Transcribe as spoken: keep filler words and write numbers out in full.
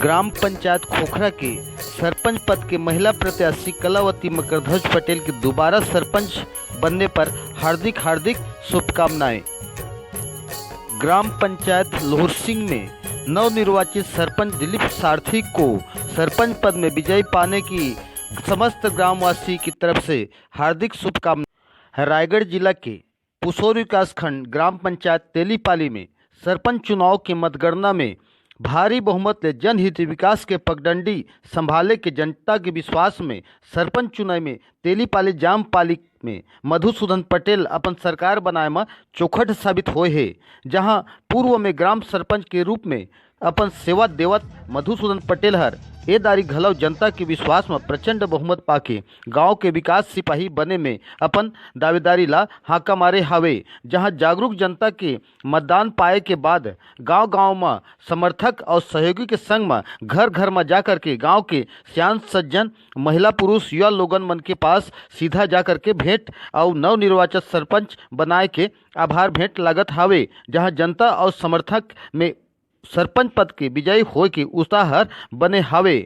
ग्राम पंचायत खोखरा के सरपंच पद के महिला प्रत्याशी कलावती मकरध्वज पटेल के दोबारा सरपंच बनने पर हार्दिक हार्दिक शुभकामनाएं। ग्राम पंचायत लोहरसिंग में नवनिर्वाचित सरपंच दिलीप सारथी को सरपंच पद में विजयी पाने की समस्त ग्रामवासी की तरफ से हार्दिक शुभकामनाएं। रायगढ़ जिला के पुसौर विकासखंड ग्राम पंचायत तेलीपाली में सरपंच चुनाव के मतगणना में भारी बहुमत ले जनहित विकास के पगडंडी संभाले के जनता के विश्वास में सरपंच चुनाव में तेलीपाली जामपाली में मधुसूदन पटेल अपन सरकार बनाए म चौखट साबित होए हे, जहां पूर्व में ग्राम सरपंच के रूप में अपन सेवा देवत मधुसूदन पटेल हर ए दारी घलव जनता के विश्वास म प्रचंड बहुमत पाके गांव के विकास सिपाही बने में अपन दावेदारी ला हाका मारे हावे, जहां जागरूक जनता के मतदान पाए के बाद गांव-गांव म समर्थक और सहयोगी के संग म घर-घर म जाकर के गांव के सियान सज्जन, महिला पुरुष, युवा लोगन मन के पास सीधा जाकर के भेंट और नवनिर्वाचित सरपंच बनाए के आभार भेंट लागत हावे, जहां जनता और समर्थक में सरपंच पद के विजयी होए के उत्साह हर बने हावे।